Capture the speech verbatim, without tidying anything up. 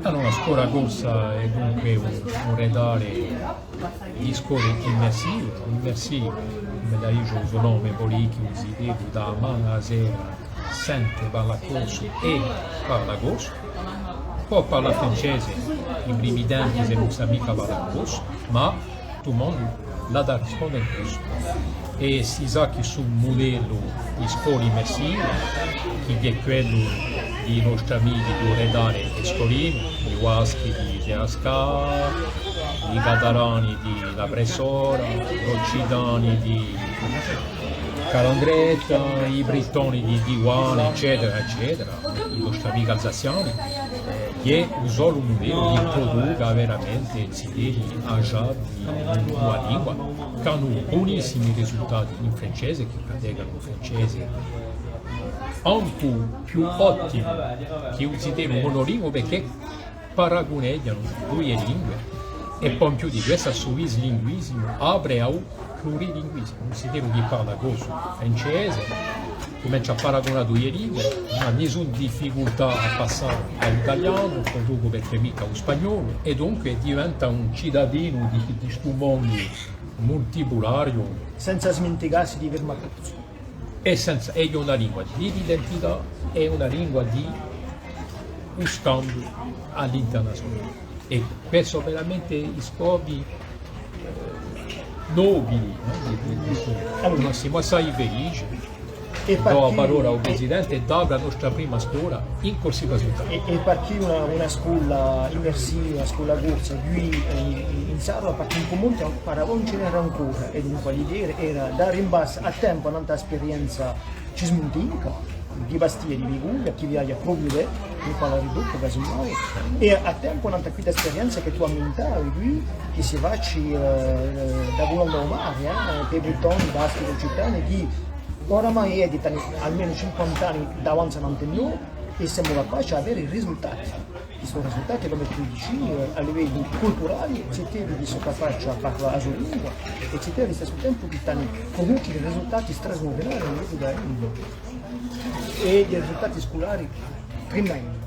Allora, a scola corsa hè dunque un, un redale di scole immersive, immersive, cum'ella dice u so nome, vole dì chì u zitellu da a mane à a sera sente parlà corsu è parla corsu, pò parlà francese, i primi tempi s'ellu ùn sà micca parlà corsu, ma tuttu u mondu l'hà da risponde in corsu. È si sà chì stu mudellu di scola immersiva, chì hè quellu di i nostri amichi di u Redale Escolinu, i Baschi di Cerascà, i Catalani di La Bressora, l'Occitani di Calandreta, i Brittoni di Diwan, eccetera, eccetera, i nostri amichi alsaziani, eh, hè u solu mudellu chì produca veramente zitelli agiati di una lingua, chì anu bunissimi risultati in francese, chì praticanu u francese ancu più ottimi chè u zitellu monolinguu, perchè paraguneghjanu duie lingue, è po in più di quessa, stu bislinguisimu apre à u plurilinguisimu. U zitellu chì parla corsu, francese, cumencia à paragunà duie lingue, ùn hà nissuna difficultà à passà à l'italianu, po dopu perchè micca u spagnolu, è dunque diventa un citadinu di, di stu mondu multipulariu. Senza sminticassi di firmà corsu. È senza, hè una lingua di l'identità, hè una lingua di u scambiu à l'internaziunale. È quessu veramente i scopi, eh, nobili, eh, di, di, di, allora, noi simu assai felici. È dò a parolla à u Presidente è d'apre a nostra prima scola in Corsica Sud. È, è perchè una, una scola immersiva, una scola corsa, quì, eh, in, in Sardu, perchè in Pumonte ancora ùn ci n'era ancora, è dunque l'idea era da rimbassa à tempu, nant'à a sperienza cismuntinca, di Bastia, di Biguglia, chì viaghja propiu di, di fà la ridotta, casumai, è à tempu, nant'à questa sperienza chì tù ammintavi quì, chì si faci, eh, eh, da Cunonda à u mare, eh, pè i Brittoni, Baschi, Occitani, chì oramai hè di tani-, almenu cinquanta anni d'avanzu nant'à noi, è simu capaci d'avè i risultati. Chì sò risultati, cum'è tù dici, eh, à livellu culturali, zitelli chì sò capaci à parlà a so lingua, è zitelli à u stessu tempu chì t'ani cunnosciutu i risultati straordinari à livellu di a lingua. È i risultati sculari tremendi.